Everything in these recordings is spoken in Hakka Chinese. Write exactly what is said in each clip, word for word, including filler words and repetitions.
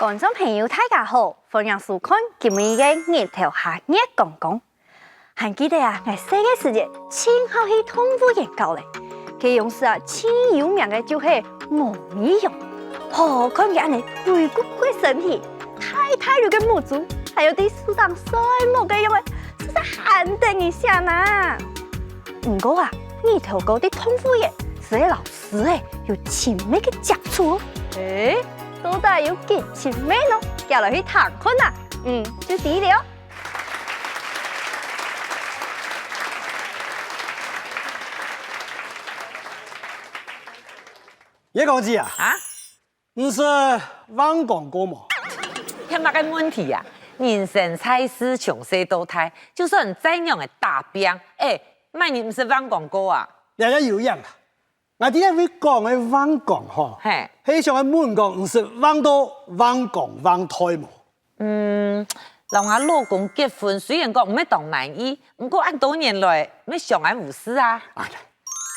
觀眾朋友，大家好，歡迎收看今晡日个日頭下月光光。還記得啊，𠊎細个時節，盡好去動物園搞咧。該樣時啊，盡有名个就係毛尾熊。好看佢恁呢鬼谷个身體，大大溜个目珠，還有在樹頂睡目个樣仔，實在還得人惜哪。毋過啊，日頭哥在動物園，實在摎 獅仔有親密个接觸。誒，到底有幾親密呢？遽來去聽看啊！嗯，就知了。月光姊啊，啊？你識橫槓過無？這麼个問題啊？人生在世，從細到大，就算再仰仔打拚，誒，麼人毋識橫槓過啊？這也有影啊！ 𠊎這下會講个橫槓吼，嘿。係想愛問講你識橫到橫槓橫㘐無？嗯，摎吾老公結婚，雖然講毋係當滿意，毋過恁多年來，乜相安無事啊。哎呀，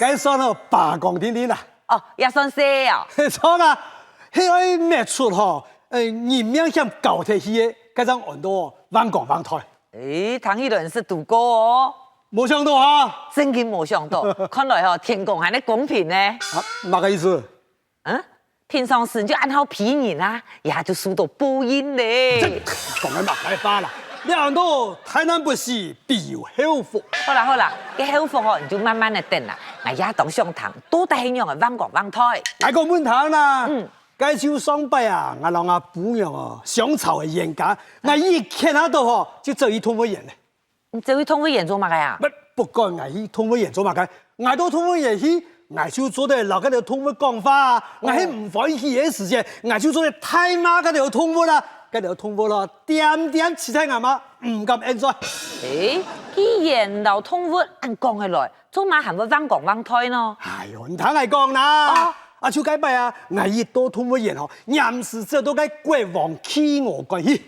該算吼把槓定定啦。哦，也算係哦。著啊，係愛搣出吼，誒，人命險交忒去个，該正安到橫槓橫㘐。 誒，聽起來係堵過哦。無想到哈？正經無想到，看來吼，天公還係公平呢。啊，麼个意思？嗯，平常時就恁好騙人啊，這下就收到報應咧。講个麼个話啦？這安到大難不死，必有後福。好啦好啦，該後福吼，你就慢慢仔等啦。𠊎也當想聽，到底係仰仔橫槓橫㘐。𠊎講分你聽啦。嗯。該就上擺啊，𠊎摎吾餔娘哦，相吵个冤家，𠊎一譴下到吼，就走去動物園咧。 你走去動物園做麼个啊？不，不管𠊎去動物園做麼个，𠊎到動物園去，𠊎就做得摎該兜動物講話啊。𠊎係毋歡喜个時節，𠊎就做得大罵該兜動物啊。該兜動物咯，恬恬企在該嘛，毋敢應嘴。誒，既然摎動物恁講得來，做麼還會橫槓橫㘐呢？哎喲，你聽𠊎講啦。哦。啊，就該擺啊，𠊎一到動物園吼，黏時走到該國王企鵝館去。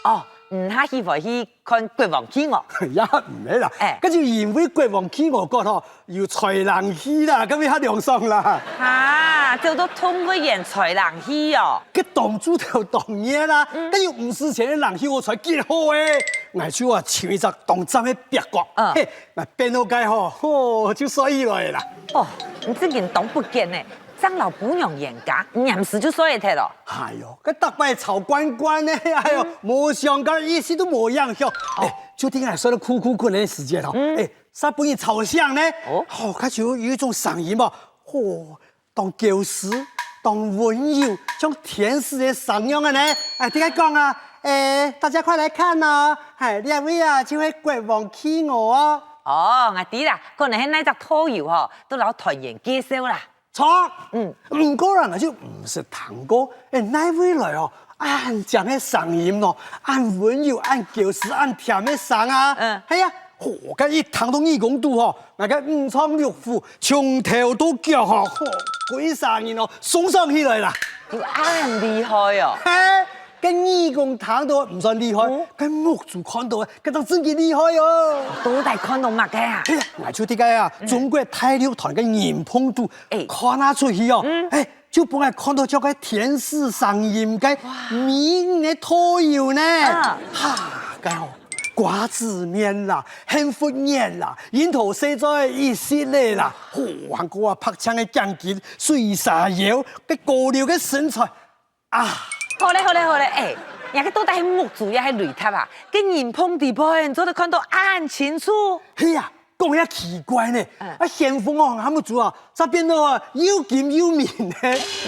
哦，你還喜歡去 看國王企鵝？也毋係啦，哎。該就因為國王企鵝館吼，有吹冷氣啦，該會較涼爽啦。哈，走到動物園吹冷氣哦。該當自然當然啦，嗯。該有五十錢个冷氣，𠊎吹幾好誒。𠊎就啊，尋一隻當讚个壁角，嗯。嘿，𠊎變到該吼，吼，就睡起來啦。哦，你正經當不簡呢。 正摎餔娘冤家，黏時就睡忒咯。哎喲，該逐擺吵慣慣呢，哎喲，嗯。無相干，一息都無影響。哦。哎，就在𠊎睡到睏睏睏个時節吼，嗯。哎，煞分人吵醒呢。哦。吼，該就有一種聲音哦，吼，當嬌嗲，當溫柔，像天使个聲樣个呢。哎，在該講啊，哎，大家快來看哦，哎，這位啊，就係國王企鵝哦。哦，𠊎知啦，可能係哪隻導遊吼，都摎團員介紹啦。 著，嗯。毋過啦，𠊎就毋識聽過，誒，哪位來哦，恁靚个聲音咯，恁溫柔、恁嬌嗲、恁甜个聲啊。嗯。係啊，吼，該一聽到耳公肚吼，𠊎个五臟六腑，從頭到腳吼，吼，歸儕人哦，鬆爽起來啦。有恁厲害哦？嘿， 該耳公聽到毋算厲害，哦。該目珠看到，該正正經厲害哦。到底看到麼个啊？嘿，𠊎就在該啊，嗯。中國大陸團个人縫肚，哎。看啊出去哦，嗯。哎，就分𠊎看到像該天使聲音个哇。美女个導遊呢。啊。哈，該哦，瓜子面啦，幸福眼啦，櫻桃小嘴一息仔啦，吼，還過啊，白淨个頸根，水蛇腰，該高挑个身材， 啊。好咧，好咧，好咧，誒，若个到底係目珠也係雷達啊？該人縫底背，你做得看到恁清楚？係啊，講也奇怪呢。嗯。啊，旋風哦，𠊎目珠啊，煞變到啊，又金又明呢。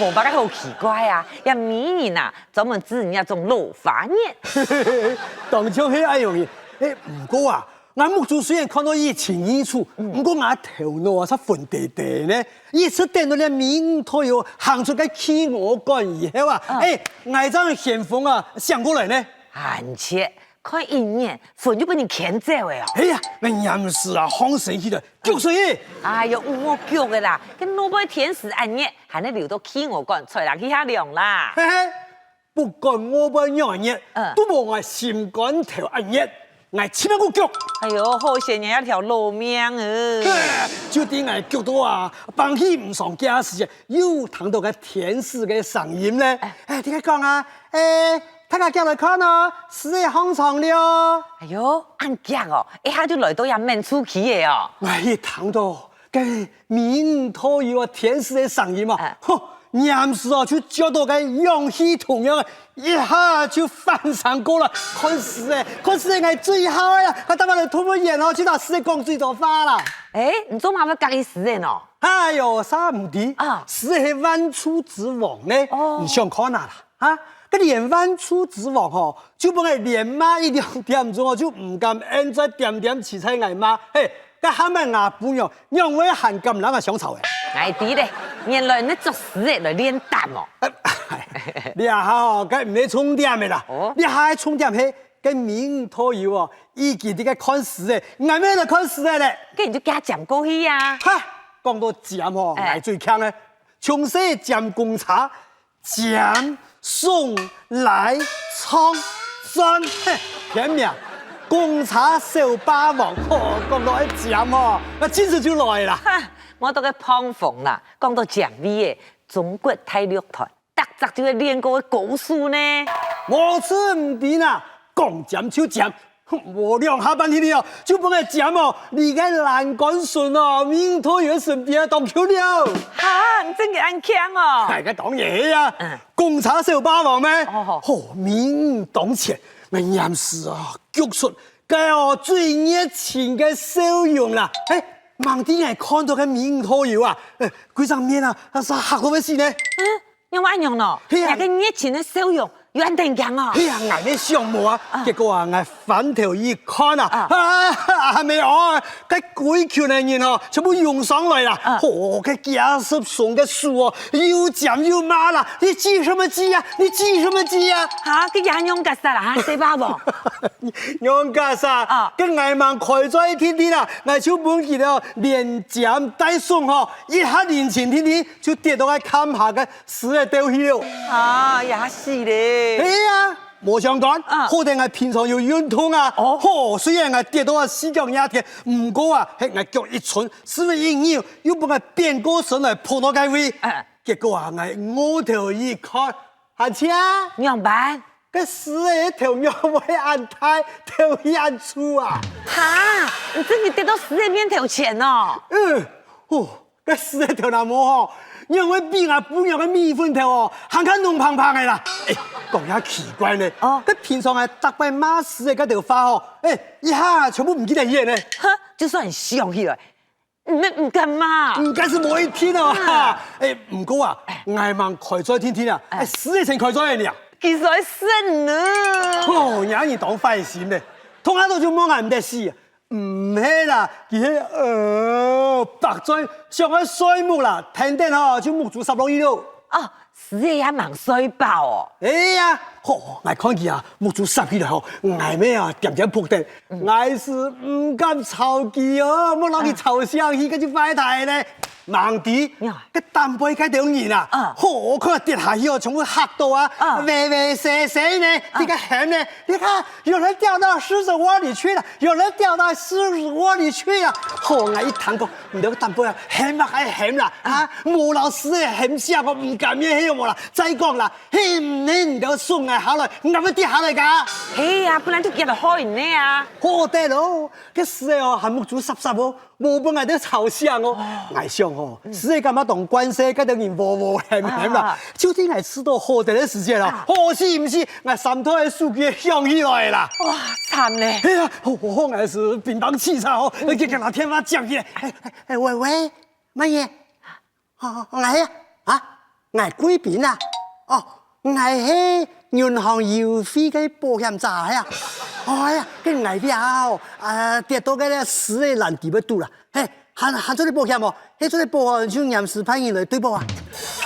無麼个好奇怪啊，這美人啊，專門指你這種老花眼。當像係恁樣个，誒，毋過啊， 𠊎目珠雖然看到一清二楚，嗯。毋過𠊎頭腦啊，煞昏低低呢。一直等到這美女導遊行出該企鵝館以後啊，嗯。誒，𠊎正旋風啊，醒過來呢。恁絕，看一眼，魂就分人牽走了哦。哎呀，𠊎黏時啊，䟘身起來，逐出去。哎喲，有無逐个啦？該外背天時恁熱，還係留到企鵝館吹冷氣較涼啦。嘿嘿，不管外背仰仔熱，嗯。都無𠊎心肝頭恁熱。，𠊎七萬箍逐。哎喲，好險你這條老命啊！就在𠊎逐到啊，放棄毋上架時，又聽到該天使个聲音呢。哎，在該講啊，哎，大家遽來看哦，獅仔䟘床了。哎喲，恁遽哦，一下就來到這免厝區仔哦。𠊎一聽到，該美女導遊啊，天使个聲音啊，哎。吼，黏時哦，就著到該氧氣筒樣，一下就翻身過來，看獅仔，看獅仔，𠊎最好个啦，𠊎逐擺來動物園哦，就同獅仔講最多話啦。哎，你做麼个會佮意獅仔呢？哎喲，啥毋知，啊。獅仔係萬獸之王呢，哦。你想看啊啦，哈？該連萬獸之王吼，就分𠊎連罵一兩點鐘哦，就毋甘，恁再恬恬企在𠊎罵，嘿，該喊𠊎阿餔娘， 仰會還敢摎𠊎相吵欸？𠊎知咧，原來你捉獅仔來練膽哦。這下哦，該毋係重點个啦。哦。這下个重點係，該美女導遊哦，已經在該看獅仔，𠊎乜來看獅仔咧。該你就遽遽尖過去啊。哈，講到尖吼，哎。𠊎最慶个，從細尖公車， 尖、聳、拉、撞、轉，嘿，片名公車小霸王。吼，講到愛尖吼，該精神就來啦。哈，無到該膨風啦，講到尖位仔，中國大陸台，逐隻就係練過个高手呢。無知毋知啦，講尖就尖， 無兩下半天哩哦，就分𠊎尖哦，離開欄杆脣哦，美女導遊身邊啊，當久了。哈，你真个恁慶哦？哎，該當然係啊，嗯。公車小霸王咩？哦。吼，美女當前，𠊎黏時啊，逐出該哦最熱情个笑容啦。哎，吂知𠊎看到該美女導遊啊，哎，歸張面啊，煞嚇到會死呢。嗯， 仰會恁樣呢？係啊。這个熱情个笑容，有恁得人驚哦。係啊，𠊎乜想無啊，啊。結果啊，𠊎翻頭一看啊，啊。啊，阿姆哦，該歸群个人哦，全部湧上來啦。啊。吼，該幾下十雙个手哦，又尖又罵啦，你指什麼指啊？你指什麼指啊？哈，該仰結煞啦，哈，細霸王。仰結煞，啊。該𠊎吂開嘴定定啦，𠊎就分佢兜連尖帶聳吼，一下冷靜定定， 就跌到該崁下个獅仔兜去了。啊，也死咧。係啊，無相干，啊。好得𠊎平常有運動啊，哦。吼，雖然𠊎跌到啊四腳惹天，毋過啊，係𠊎腳一伸，獅仔一扭，又分𠊎反過身來撲到該位。啊。結果啊，𠊎臥頭一看，還慶，仰般？該獅仔頭仰會恁大，頭去恁粗啊？哈，你真个跌到獅仔面頭前哦？嗯，哦， 該獅仔頭那毛吼，仰會比𠊎餔娘个米粉頭哦，還較濃蓬蓬个啦。哎，講也奇怪呢，哦。該平常𠊎逐擺罵獅仔該兜話吼，哎，一下全部毋記得去呢。哼，就算你想起來，你乜毋敢罵。毋敢係無一定哦。啊。哎，毋過啊，𠊎吂開嘴定定啊，哎。哎，獅仔先開嘴个呢。佢才係呢。哦，你恁樣當壞心呢，動下都就莫恁得死啊。 毋係啦，佢係，呃，白嘴，想愛睡目啦，跈等吼，就目珠霎落去咯。哦，獅仔也吂睡飽哦。哎呀，吼，𠊎看佢啊，目珠霎起來吼，𠊎乜啊，恬恬仆等，嗯。𠊎係毋敢吵佢哦，莫摎佢吵醒去，啊。該就壞忒咧。吂知，呀。該頂背該兜人啊，啊。吼，看跌下去哦，全部嚇到啊，啊。歪歪斜斜呢，啊。這个喊呢，你看， 有人掉到獅子窩裡去了，有人掉到獅子窩裡去了。吼，𠊎一聽講，你兜个頂背啊，喊啊還喊啦，啊，無摎獅仔喊醒，𠊎毋甘願係無啦。再講啦，係毋係你兜㧐𠊎下來，𠊎會跌下來个？係啊，本來就跌到海裡呢啊。好得咯，該獅仔哦，還目珠霎霎哦， 無分𠊎兜吵醒哦。哦。𠊎想吼，嗯。獅仔感覺當慣勢，該兜人喔喔喊喊啦，啊。就在𠊎試著好得个時節啦，啊。好死毋死，𠊎三台个手機響起來啦。哇，慘咧！哎呀，吼，𠊎係乒乓氣炸哦，嗯。遽遽拿電話接起來。哎，哎，哎，喂，喂，麼人？ 哦，𠊎啊，啊，𠊎貴賓啊，哦，𠊎係銀行優惠个保險者啊。哎呀，該𠊎這下哦，啊，跌到該个獅仔欄底背肚啦，嘿，還，還做得保險無？係做得保哦，就黏時派人來對保啊。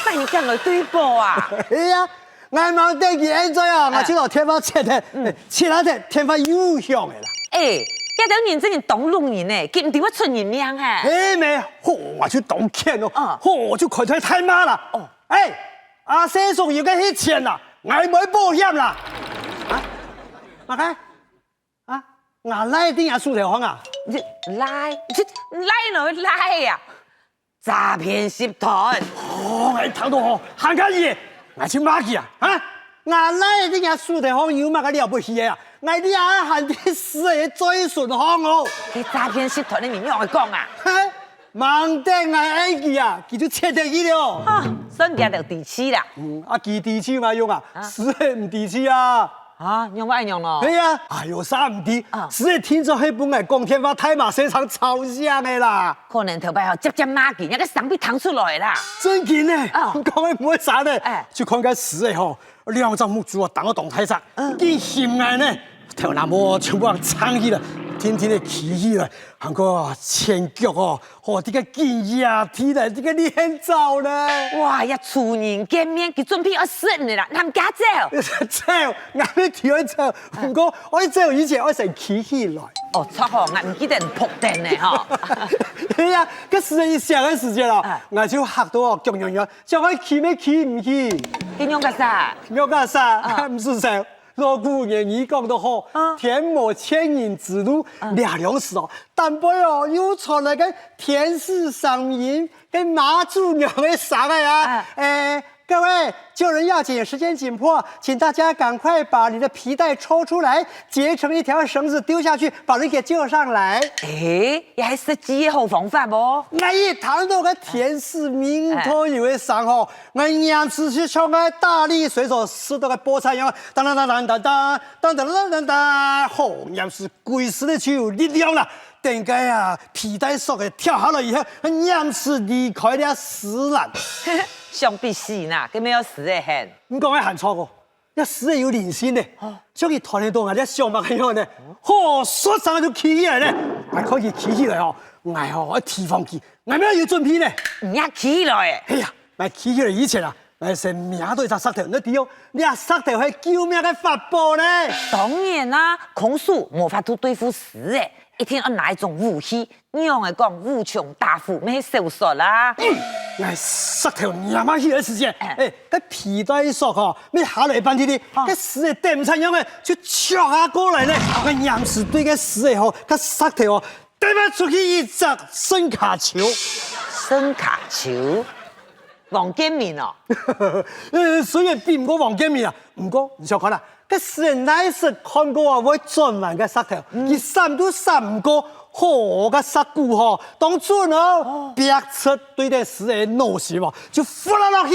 派人敢來對保啊？係啊，𠊎吂等佢恁嘴啊，𠊎就摎電話切忒，嗯。切下忒，電話又響个啦。哎，這兜人真个當弄人呢，佢毋知會出人命嘿。係咩？吼，𠊎就當譴哦，哦。吼，就開大大罵啦。哦。哎，阿細叔有該係錢啦，𠊎無保險啦。啊？麼个？啊？吾倈定也手頭項啊？你倈，你倈哪會倈啊？詐騙集團！哦，𠊎聽到吼，還可以，𠊎就罵佢啊，啊！吾倈定也手頭項有麼个了不起个啊？𠊎這下還在師仔个嘴脣項哦！該詐騙集團个人仰會講啊？嘿， 吂等𠊎應佢啊，佢就切忒去了。啊，算佢兜知趣啦。嗯，啊，佢知趣有麼用啊？啊。師仔毋知趣啊。啊，仰會恁樣咯？係啊，哎喲，儕毋知，啊。師仔定著係分𠊎講電話大嫲先生吵醒个啦。可能頭擺吼，輒輒罵佢，若个聲被聽出來啦。正經呢，啊。講个毋會差呢，哎。就看該師仔吼， 兩隻目珠啊，瞪到當大隻，嗯。緊眩𠊎呢，頭那毛全部人撐起來，定定仔企起來，還過前腳哦，吼，這个緊呀，踢來這个練走呢。哇，這初人見面，佢準備愛食你啦，哪敢走？走，𠊎乜知愛走，毋過愛走以前愛先企起來。哦，著吼，𠊎毋記得你仆等呢吼。係啊，該時一想个時節哦，啊。𠊎就嚇到哦，腳軟軟， 想愛企乜企毋起。佢仰結煞？仰結煞？啊。毋使愁，老古人言講到好，啊。天無絕人之路，啊。這量時哦，單背哦，又傳來个天使聲音，个媽祖娘个聲个啊！啊。誒，各位，救人要緊，時間緊迫，請大家趕快把你的皮帶抽出來，結成一條繩子丟下去，把人給救上來。誒， 也係實際个好方法哦。𠊎一聽到个天使明頭有个聲吼，𠊎黏時就像个大力水手食到个報菜樣，噹噹噹噹噹噹，噹噹噹噹噹，吼，黏時歸身个就有力量啦。等該啊，皮帶索仔跳下來以後，𠊎黏時離開了私人。想必死啦，佢乜愛死个很。你講个還著哦。 這師仔有靈性呢，像佢揣得到𠊎這想麼个樣呢？好，煞聲就企起來呢！𠊎看佢企起來哦，𠊎哦愛提防佢，𠊎乜有準備呢。你也企起來誒？係啊，𠊎企起來以前啊，𠊎先摸著一隻石頭，你知哦，這石頭係救命个法寶呢。當然啦，空手無法度對付師仔，一定愛拿一種武器， 仰會講無窮大夫，乜係小說啦。𠊎石頭拈啊起來時節，誒，該皮帶索吼，乜下來半滴滴，該師仔等毋掣樣仔，就趖下過來呢。𠊎黏時對該師仔吼，該石頭吼，擲啊出去一隻聖卡球。聖卡球？ 王建民哦。呃，雖然比毋過王建民啊，毋過你想看啊，該時仔哪識看過啊會轉彎个石頭，佢閃都閃毋過，好个石牯吼，當準哦，逼出對等師仔腦心哦，就拂啦落去，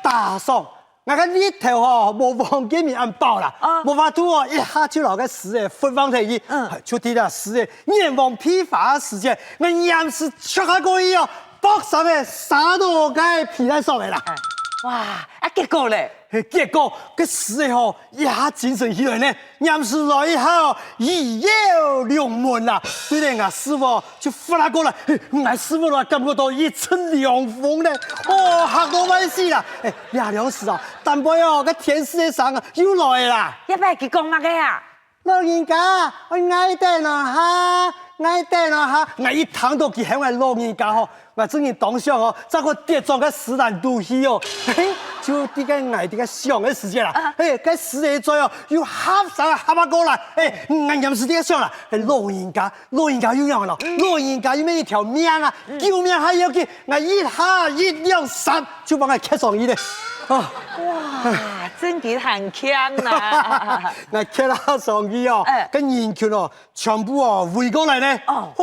打爽。𠊎个力頭吼，無王建民恁飽啦，無法度哦，一下就摎該師仔拂橫忒去，就在該師仔眼黃鼻花个時節，𠊎黏時趖下過去哦， 噗聲仔，射著該皮帶索仔啦。哇，啊結果咧？嘿，結果該師仔吼，一下精神起來呢，黏時來一下哦，一躍龍門啦，對等𠊎師傅就拂啦過來，𠊎師傅啦感覺到一陣涼風呢，哦，嚇到會死啦！誒，這量時哦，單背哦，該天使个聲啊又來啦。這擺佢講麼个啊？ 老人家，愛𠊎等哦哈，𠊎等哦哈。𠊎一聽著佢喊𠊎老人家吼，𠊎正經當想哦，再過跌轉該私人肚去哦。嘿，就在該𠊎在該想个時節啦，嘿，該師仔嘴哦，又合聲合啊過來，嘿，𠊎黏時在該想啦，嘿，老人家，老人家又仰仔咯，老人家又乜一條命啊，救命還要緊，𠊎一下一兩三， 就分𠊎蹶上去咧。啊，哇，正經還慶啊！𠊎蹶啊上去哦，該人群哦，全部哦圍過來呢。哦，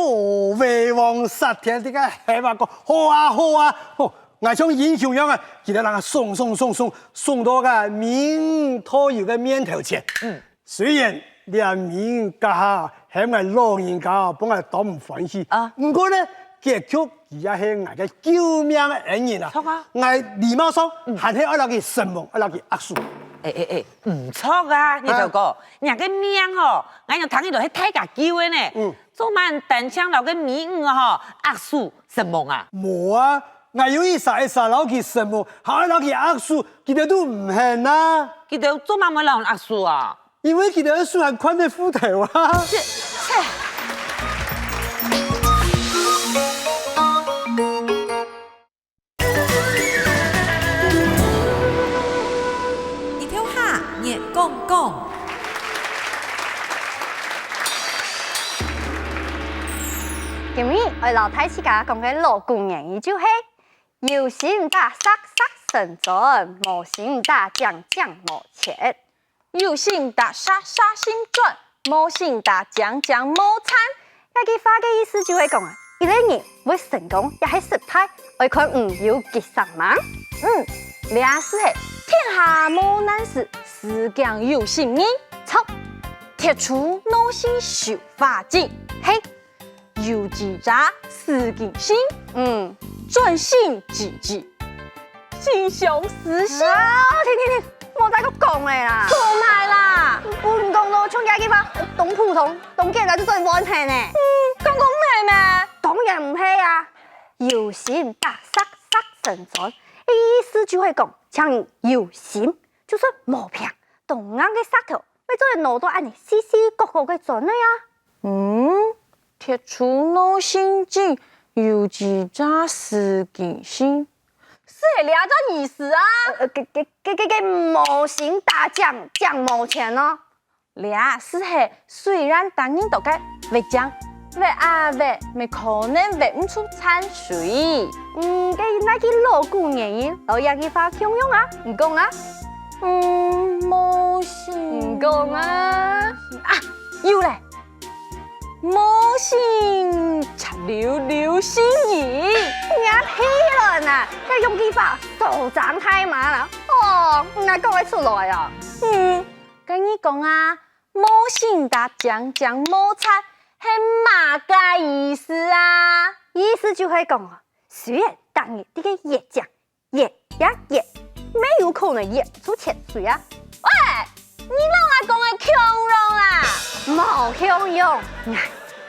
威風殺天，這个喊啊講，好啊好啊，吼，𠊎像英雄樣啊，佢兜人啊，送送送送，送到該明道友个面頭前。嗯， 雖然這明家下喊𠊎老人家，分𠊎當毋歡喜，啊，毋過呢，結局佢也係𠊎个救命个恩人啊。著啊，𠊎禮貌上還係愛摎佢承蒙，愛摎佢握手。誒誒誒，毋著啊，日頭哥，若个名吼，𠊎仰聽起來係大家救个呢。嗯，做麼个單淨摎該美女吼握手承蒙啊？無啊，𠊎有一儕一儕摎佢承蒙，還愛摎佢握手，佢兜都毋肯啊。佢兜做麼个毋會摎你握手啊？ 因為佢兜个手還擐在褲頭啊。切，切。日頭下，月光光。今日愛摎大自家講个老古言語就係：有心打石，石成磚；無心打井，井無錢。有心打石，石成磚；無心打井，井無錢。這句話个意思就係講啊，一個人會成功也係失敗，愛看你有幾煞猛。嗯，這就係天下無難事，事驚有心人。著，鐵柱耐盛手花盡。係，有志者事竟成。嗯，專心致志，心想事成。啊，停停停，莫再過講了啦！做麼啦？分你講到像這句話，當普通、當簡單就做得完成呢。嗯，講講毋係咩？當然毋係啊！有心打石，石成磚，意思就係講，請你有心，就算無拚，當硬个石頭，也做得挪到恁呢四四角角个磚仔啊。 嗯，鐵柱耐盛盡，有志者事竟成，就係這隻意思啊！呃，呃，該，該，該，該，該無心打井，井無錢哦。這就係水瀾逐日到該挖井，挖啊挖，乜可能挖毋出泉水。嗯，該，該句老古言語，摎這句話共樣啊，你講啊。嗯，無心。你講啊。啊，有了！ 無心插柳柳成蔭。你啊，屁卵啊！這兩句話相差太遠啦！哦，你哪講得出來啊？嗯，該你講啊，無心打井，井無錢，係麼个意思啊？意思就係講哦，雖然逐日在該挖井， 挖呀挖，乜有可能挖出泉水啊！喂，你摎𠊎講个共樣啊？無共樣，𠊎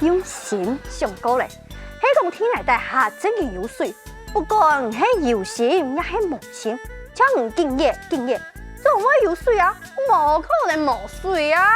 用心想過了，係講地泥底下正經有水，不管係有心也係無心，像你緊挖緊挖，總會有水啊，無可能無水啊！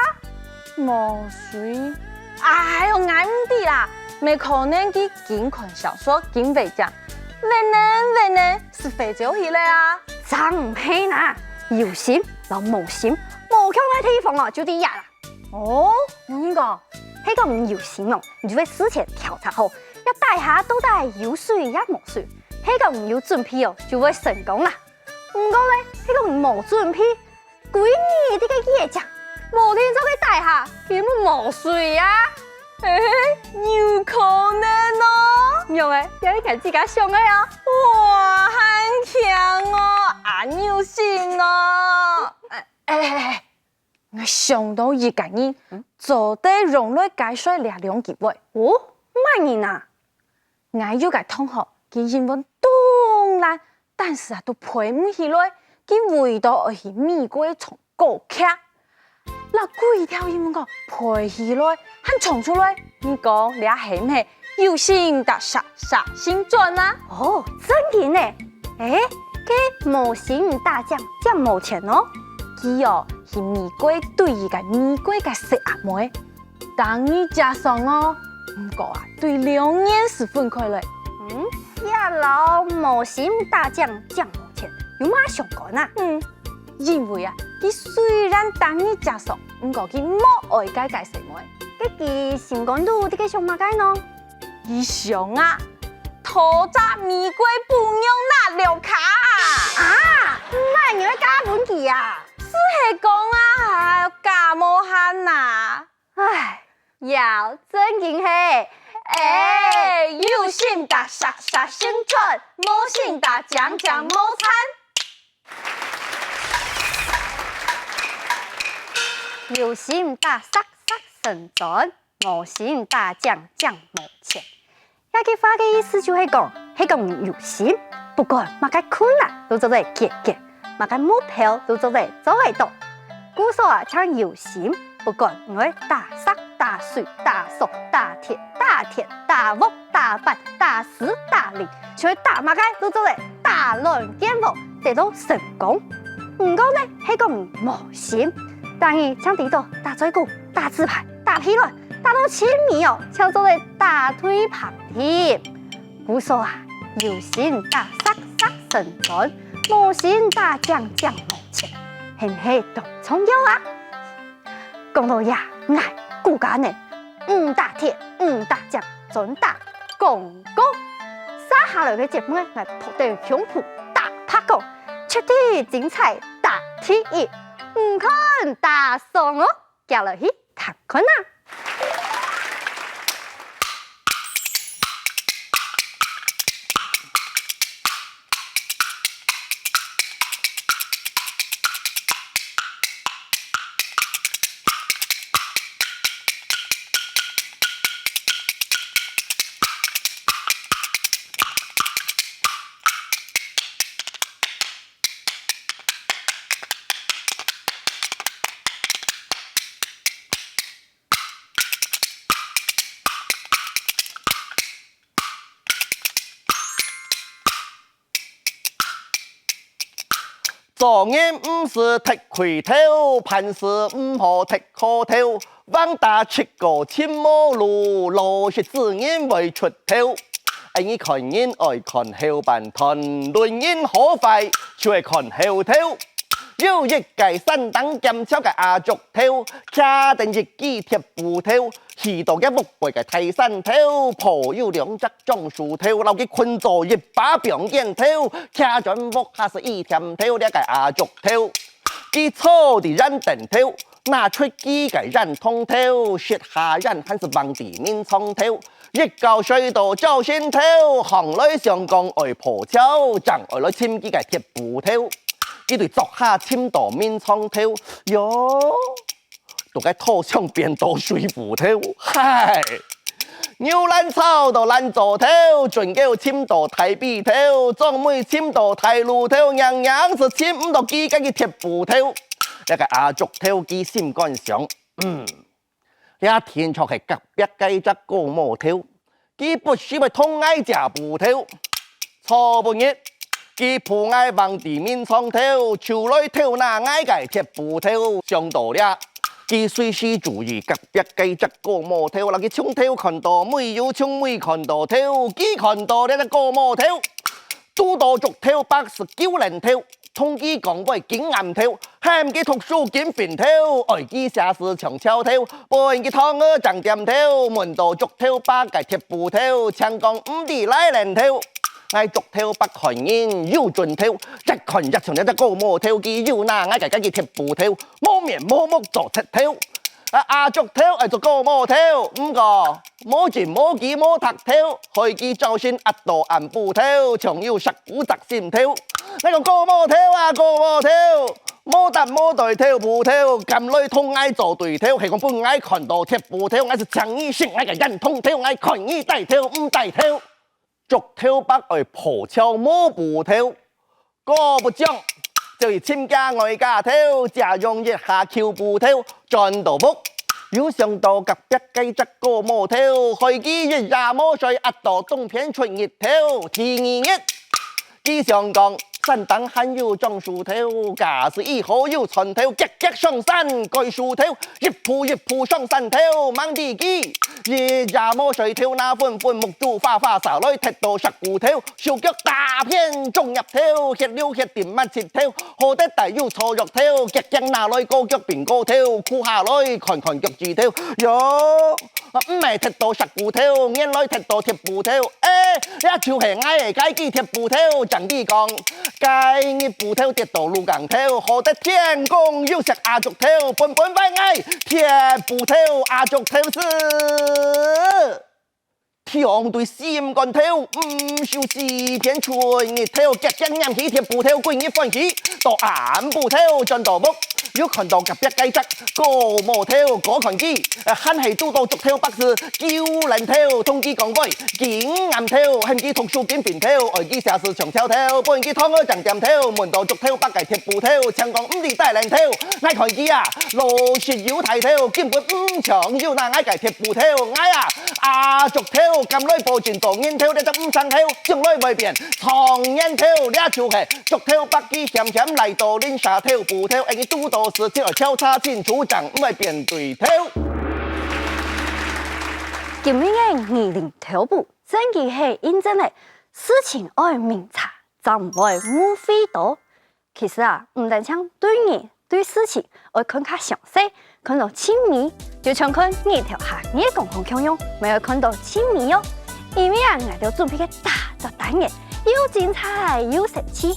無水？哎喲，𠊎毋知啦，乜可能佢緊看小說緊挖井， 挖等挖等就會焦去了啊！正毋係哪，有心摎無心無共个地方哦，就在這啦。哦，仰形講？係講你有心哦，你就會事前調查好，這底下到底有水也無水。係講你有準備哦，就會成功啦。毋過呢，係講你無準備， 歸日在該挖井，無定著該底下根本無水啊！嘿嘿，有可能哦！仰仔，這係𠊎自家想个啊！哇，還慶哦，恁有心哦！哎哎哎，𠊎想到一個人，做得用來解說這兩句話。哦，麼人啊？ 𠊎有個同學，佢英文當爛，但是啊都背毋起來，佢為著愛去美國唱歌劇。這幾條英文歌背起來，還唱出來，你講這係毋係有心打石，石成磚啊？哦，正經呢！誒，該無心打井，井無錢哦。佢哦，去美國追一個美國个細阿妹， 逐日輒常哦，毋過啊，追兩年就分開了。嗯，這摎無心打井，井無錢有麼相關啊？嗯，因為啊，佢雖然逐日輒常，毋過佢無愛該个細妹。該佢心肝肚在該想麼个呢？佢想啊，討隻美國餔娘拿溜卡。啊，麼人會嫁分佢啊？就係講啊，嫁無閒啊。 唉，也正經係，哎，有心打石，石成磚；無心打井，井無錢。有心打石，石成磚；無心打井，井無錢。 這句話个意思就係講，係講你有心，不管麼个困難都做得解決，麼个目標都做得做得到。故所啊，請有心，不管你愛打石、打水、打鎖、打鐵、打田、打屋、打粄、打獅、打麟，想愛打麼个都做得打卵見黃，得到成功。毋過呢，係講你無心，逐日淨知著打嘴鼓、打紙牌、打屁卵， 打到盡尾哦，就做得打退堂去。故所啊，有心打石，石成磚；無心打井，井無錢，係毋係當重要啊？講到這，𠊎顧家呢，毋打鐵，毋打井，專打廣告。接下來个節目，𠊎拍等胸脯打拍鼓，絕對精彩打第一，毋看打爽哦！行落去聽看啊！ 做人毋使忒虧頭，辦事毋好忒過頭，橫打直過尋無路，老實做人會出頭。𠊎你看人愛看後半段，論人好壞就愛看後頭。有一個山頂劍橋个阿竹頭，擎等一支鐵斧頭， 去到佢屋背个大山頭，抱有兩隻樟樹頭，摎佢捆做一把枋間頭，擎轉屋下時一點頭，這個阿竹頭。佢坐在圓凳頭，拿出佢个圓筒頭，食下圓還係橫在眠床頭。一覺睡到朝晨頭，䟘來想講愛破橋，正愛來尋佢个鐵斧頭。佢對桌下尋到眠床頭，喲！ 都該拖上變到水浒頭，嗨！牛欄草到欄座頭，俊狗尋到大陂頭，壯妹尋到大路頭，硬硬係尋毋到佢个鐵斧頭。這個阿竹頭佢心肝想，嗯，這定著係隔壁該隻高毛頭， 佢不時會同𠊎借斧頭。昨晡日，佢扶𠊎橫在眠床頭，就來偷拿𠊎个鐵斧頭。想到這，佢隨時注意隔壁該隻高毛頭，摎佢從頭看到尾，又從尾看到頭，佢看到這隻高毛頭，堵到竹頭伯係九輪頭， 同佢講話緊頷頭，喊佢讀書緊訓頭，愛佢寫字像抄頭，分佢糖仔正點頭，問到竹頭伯个鐵斧頭，淨講毋知哪輪頭。𠊎竹頭伯看人有準頭，一看一像一隻高毛頭，佢又拿𠊎个該支鐵斧頭，無面無目做賊頭。啊，阿竹頭愛做高毛頭，毋過 無根無基無搭頭，害佢朝晨壓到暗晡頭，像有石牯矺心頭。𠊎講高毛頭啊，高毛頭，無搭無對頭斧頭，敢來同𠊎做對頭，係講分𠊎看到鐵斧頭，𠊎係淨你食𠊎个煙通頭，𠊎看你帶頭毋帶頭。竹頭伯愛破橋無斧頭， 過不將，就去尋厥外家頭，借用一下舊斧頭，轉到屋。又想到隔壁該隻高毛頭，害佢一夜無睡，壓到東片出日頭。第二日，佢想講，山頂還有樟樹頭，假使以後有賺頭，遽遽上山蓋樹頭，一步一步上山頭，吂知佢一夜無睡，頭那昏昏，目珠花花，睄來踢到石牯頭， 手腳打偏中葉頭，血流血滴抹膝頭，好得帶有草藥頭，遽遽拿來膏腳拚膏頭，箍下來看看腳趾頭。喲，毋係踢到石牯頭，原來踢到鐵斧頭。欸，這就係𠊎个該支鐵斧頭，正知講，該日斧頭跌到路梗頭，好得天公有惜阿竹頭，本本壞𠊎鐵斧頭阿竹頭斯。 暢對心肝頭，毋愁西片出日頭，遽遽拈起鐵斧頭，歸日歡喜，到暗晡頭轉到屋，又看到隔壁該隻高毛頭，過看佢，呃，還係堵到竹頭伯斯，九輪頭，同佢講話，緊頷頭，喊佢讀書緊訓頭，愛佢寫字像抄頭，分佢糖仔正點頭，問到竹頭伯个鐵斧頭，淨講毋知哪輪頭，𠊎看佢啊，老實有大頭，根本毋像有拿𠊎个鐵 斧頭，𠊎啊，阿竹頭，敢來保證做人頭，這隻毋成頭，將來會變長年頭，這就係竹頭伯佢險險來到鄰舍頭斧頭，𠊎堵到時就愛調查清楚，正毋會變對頭。今晡日个二零頭部，真經係印證了，事情愛明察，正毋會誤會到。 其實啊，毋單淨對人、對事情愛看較詳細，看到盡尾，就像看日頭下月光共樣，乜愛看到盡尾哦。因為啊，𠊎兜準備个打雜單元又精彩又生趣，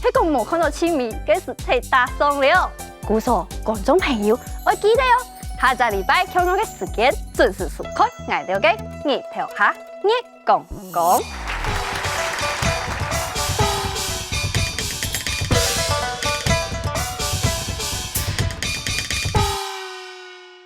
係講無看到趣味，該實在打爽了。故所，觀眾朋友愛記得哦，下隻禮拜共樣个時間準時收看𠊎兜个日頭下日光光。